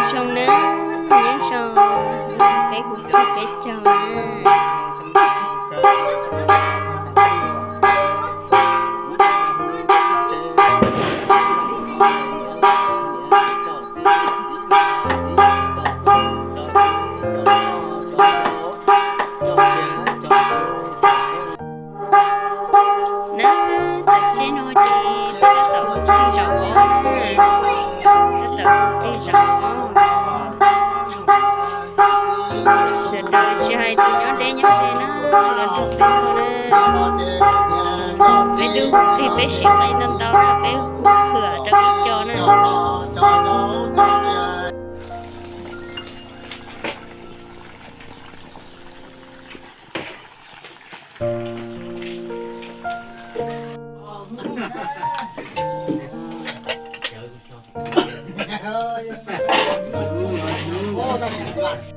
Zoo na, nyob zoo, peb hu peb caug na. Na, tam sim no ces peb tab tom hu plig zaum ob, tab tom hu plig zaum ob. Sawv daws tsis hais tus nyob deb nyob ze na, los nrog peb hu na. Peb twb hu plig peb sim qe ntau ntau na, peb hu phwam rau ib co na.